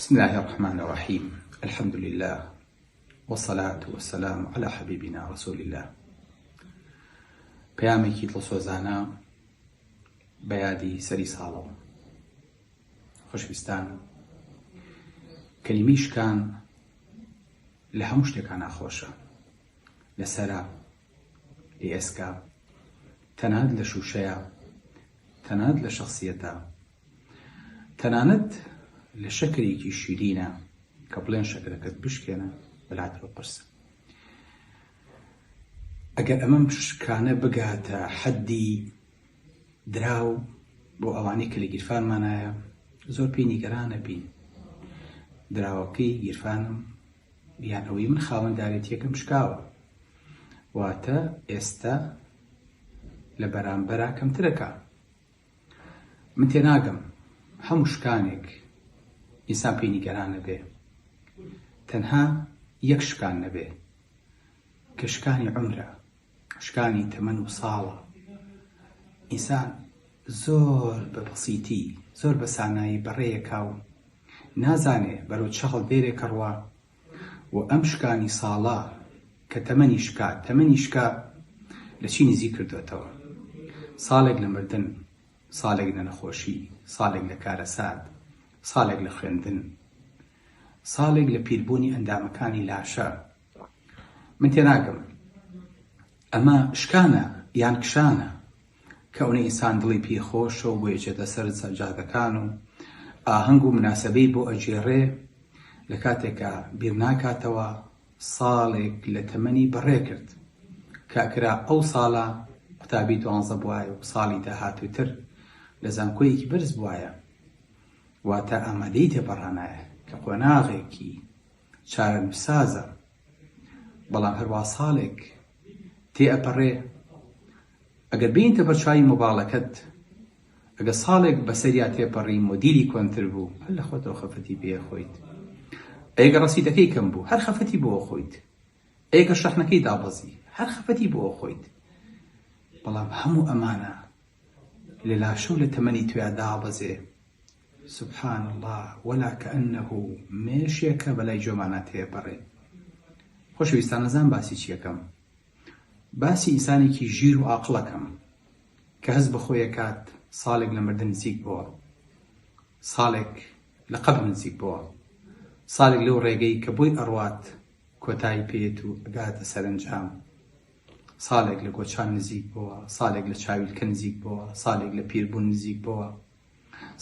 بسم اللە الرحمن الرحیم الحمد للە والصلاة والسلام علی حبیبنا رسول اللە پەیامێکی دڵسۆزانە بە یادی سەری ساڵەوە خۆشویستان کەلیمەی شکان لە هەموو شتێکا ناخۆشە لە سەرا لە ئێسکا تەنانەت لە شوشەیە تەنانەت لە شخصیەتە تەنانەت لە شەکرێکی شیرینە کە بڵێن شەکرەکەت بشکێنە بەلاتەوە قورسە. ئەگەر ئەمەم شکانە بگاتە حەدی دراو بۆ ئەوانەی کە لە گیرفانمانایە زۆر پێی نیگەرانە بین دراوەکەی گیرفانم یان ئەوەی من خاوەندارێتیەکەم شکاوە واتە ئێستا لە بەرامبەرا کەمترەکە من تێناگەم هەموو شکانێک ئینسان پێی نیگەران نەبێ تەنها یەک شکان نەبێ کە شکانی عومرە شکانی تەمەن و ساڵە ئینسان زۆر بە بەسیتی زۆر بە سانایی بەڕێیەکا و نازانێ بەرەو چ هەڵدێرێک ئەڕوا و ئەم شکانی ساڵە کە تەمەنی شکا، تەمەنی شکا لە چی نزیک کردۆتەوە؟ ساڵێک لە مردن، ساڵێک لە نەخۆشی، ساڵێک لە کارەسات، ساڵێک لە خوێندن، ساڵێک لە پیربوونی ئەندامەکانی لاشە. من تێناگەم ئەمە شکانە یان کشانە؟ کە ئەونە ئینسان دڵی پێی خۆشە و بۆی ئەچێتە سەر جادەکان و ئاهەنگ و مناسەبەی بۆ ئەگێڕێ لە کاتێکا بیر ناکاتەوە ساڵێک لە تەمەنی بەڕێ کرد کە ئەکرا ئەو ساڵە قوتابی دوانزە بوایە و ساڵی داهاتووتر لە زانکۆیەکی بەرز بوایە واتە ئامادەیی تێپەڕانایە کە قۆناغێکی چارەنووسسازە بەڵام هەروا ساڵێک تێ ئەپەڕێ ئەگەر بێینتە بەرچاوی مۆباڵەکەت ئەگەر ساڵێک بەسەریا تێپەڕی مۆدیلی کۆنتر بوو هەر لە خۆتەوە خەفەتی پێ ئەخۆیت ئەی گەر ڕەسیدەکەی کەم بوو هەر خەفەتی بۆ ئەخۆیت ئەی گەر شەحنەکەی دابەزی هەر خەفەتی بۆ ئەخۆیت بەڵام هەموو ئەمانە لە لاشە و لە تەمەنی تویا دابەزێ سبحان اللە ولا کأنه مێشێکە بەلای جۆمانا تێپەڕێ خۆشەویستان ئەزان باسی چیەکەم باسی ئینسانێکی ژیر و ئاقڵ ئەکەم کە هەست بە خۆی ئەکات ساڵێک لە مردن نزیک بۆوە، ساڵێک لە قەبر نزیک بۆوە، ساڵێک لەو ڕێگەی کە بۆی ئەڕوات کۆتایی پێیەت و ئەگاتە سەرەنجام، ساڵێک لە گۆچان نزیک بۆوە، ساڵێک لە چاویلکە نزیک بۆوە، ساڵێک لە پیربوون نزیک بۆوە،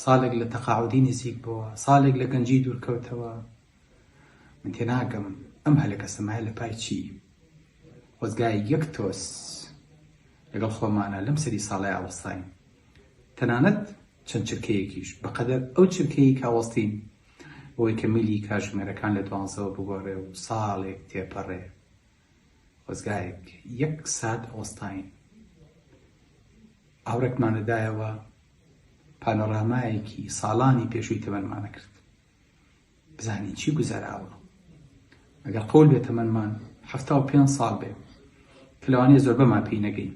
ساڵێک لە تەقاعودی نزیک بۆوە، ساڵێک لە گەنجی دوورکەوتەوە. من تێناگەم ئەم هەلەکە سەمایە لە پای چی؟ خۆزگا یەک تۆز لەگەڵ خۆمانا لەم سەری ساڵەیا وەستاین تەنانەت چەند چرکەیەکیش بەقەدەر ئەو چرکەیەی کە وەستین بۆی کە میلی کاژمێرەکان لە دوانزەوە بگۆڕێ و ساڵێک تێپەڕێ خۆزگایەک یەک سات ئەوەستاین ئاوڕێکمان دەدایەوە پانۆرامایەکی ساڵانی پێشووی تەمەنمانە کرد بزانین چی گوزەراوە ئەگەر قەول بێ تەمەنمان 75 ساڵ بێ کە لەوانەیە زۆربەمان پێی نەگەین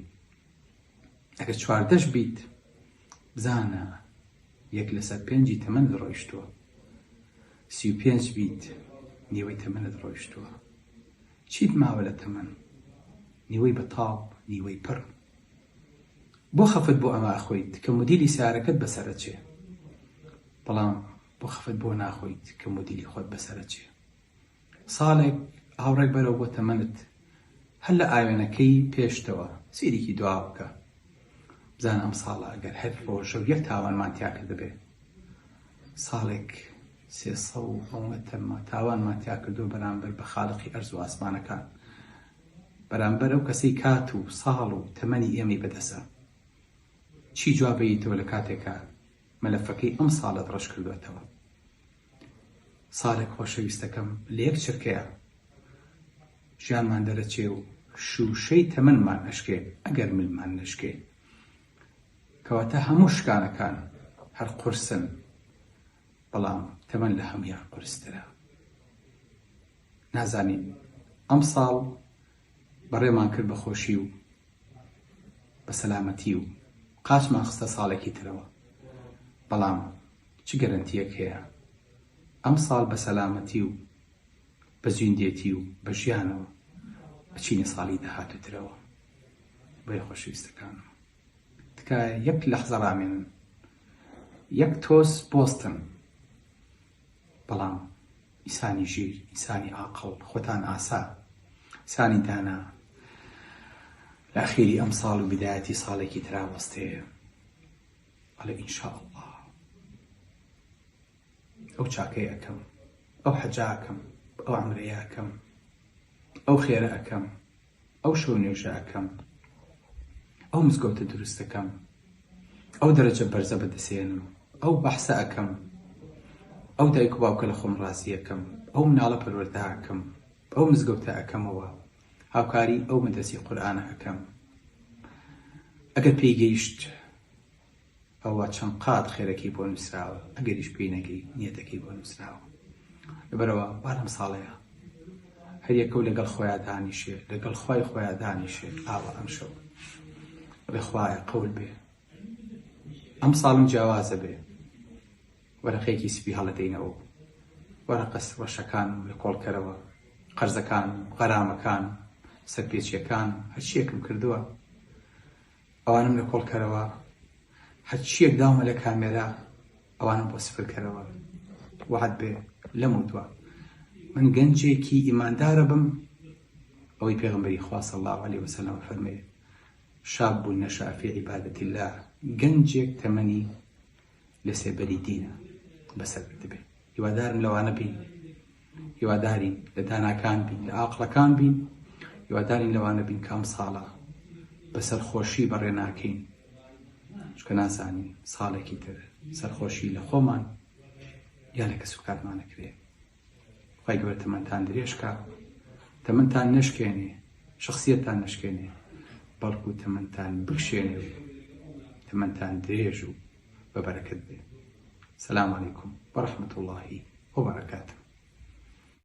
ئەگەر چواردەش بیت بزانە یەک لەسەر پێنجی تەمەنت ڕۆیشتووە 35 بیت نیوەی تەمەنت ڕۆیشتووە چیت ماوە لە تەمەن نیوەی بەتاڵ نیوەی پڕ بۆ خەفت بۆ ئەمە ئەخۆیت کە مدیلی سیارەکەت بەسەرەچێ بەڵام بۆ خەفەت بۆ ناخۆیت کە مۆدیلی خۆت بەسەرەچێ ساڵێک ئاوڕێک بەرەوە بۆ تەمەنت هەر لە ئاوێنەکەی پێشتەوە سەیرێکی دوا بکە بزانە ئەم ساڵە ئەگەر هەر ڕۆژە و یەک تاوانمان تیا کردبێ ساڵێک سێ و ئەوەنە تەمە تاوانمان تیا کردووە بەرامبەر بە خاڵقی ئەرز و ئاسمانەکان بەرامبەر ئەو کەسەی کات و ساڵ و تەمەنی ئێمەی بەدەسە چی جوابەیتەوە لە کاتێکا مەلەفەکەی ئەم ساڵەت ڕەش کردۆتەوە ساڵێک خۆشەویستەکەم لە یەک چرکەیا ژیانمان دەرەچێ و شووشەی تەمەنمان ئەشکێ ئەگەر ملمان نەشکێ کەواتە هەموو شکانەکان هەر قورسن بەڵام تەمەن لە هەموویان قورسترە نازانین ئەمساڵ بەڕێمان کرد بە خۆشی و بە سەلامەتی و قاچمان خستە ساڵێکی ترەوە بەڵام چ گەرەنتیەک هەیە؟ ئەمساڵ بە سەلامەتی و بە زیندێتی و بە ژیانەوە ئەچینە ساڵی داهاتووترەوە. بۆیە خۆشەویستەکانم تکایە یەک لەحزە ڕامێنن، یەک تۆز بۆستن، بەڵام ئینسانی ژیر، ئینسانی ئاقڵ، خۆتان ئاسا، ئینسانی دانا لە ئەخیری ئەمساڵ و بیدایەتی ساڵێکی ترا وەستێ ئەڵێ ان شاء اللە ئەو چاکەیە ئەکەم، ئەو حەجە ئەکەم، ئەو عەمرەیە ئەکەم، ئەو خێرە ئەکەم، ئەو شەو نوێژە ئەکەم، ئەو مزگەوتە دروست ئەکەم، ئەو دەرەجە بەرزە بەدەسێنم، ئەو بەحسە ئەکەم، ئەو دایک و باوکە لە خۆم ڕازی ئەکەم، ئەو مناڵە پەروەردە ئەکەم، ئەو مزگەوتە ئەکەمەوە، هاوکاری ئەو مەدرەسەی قورئانە ئەکەم. ئەگەر پێی گەیشت ئەوە چەند قات خێرەکەی بۆ نووسراوە، ئەگەریش پێی نەگەی نیەتەکەی بۆ نووسراوە. لەبەرئەوە با لەم ساڵەیا هەر یەکەو لەگەڵ خۆیا دانیشێ، لەگەڵ خوای خۆیا دانیشێ، ئاوا ئەمشەو بڵێ خوایە قەول بێ ئەمساڵم جیاوازە بێ، وەرەقەیەکی سپی هەڵەدەینەوە و وەرەقە ڕەشەکانم لە کۆڵکەرەوە، قەرزەکانم، غەرامەکانم، سەرپێچییەکانم، هەرچییەکم کردووە ئەوانم لە کۆڵ کەرەوە، هەرچییەک داومە لە کامێرا ئەوانم بۆ سفر کەرەوە، وەعد بێ لەمەودوا من گەنجێکی ئیماندارە بم، ئەوەی پێغەمبەری خوا صلی اللە علیە وسلم فەرمووی، شاب نشأ فی عبادة اللە، گەنجێک تەمەنی لە سێبەری دینە بەسەر بردبێ. هیوادارم لەوانە بین، هیوادارین لە داناکان بین، لە ئاقڵەکان بین، هیوادارین لەوانە بین کە ئەم ساڵە بە سەرخۆشی بەڕێ ناکەین، چونکە نازانین ساڵێکی تر سەرخۆشی لە خۆمان یا لە کەسوکارمان ئەکرێ. خوای گەورە تەمەنتان درێژ کا، تەمەنتان نەشکێنێ، شەخسیەتتان نەشکێنێ، بەڵکو تەمەنتان بکشێنێ و تەمەنتان درێژ و بە بەرەکەت بێ. سلام علیکم ورحمة اللە وبرکاته.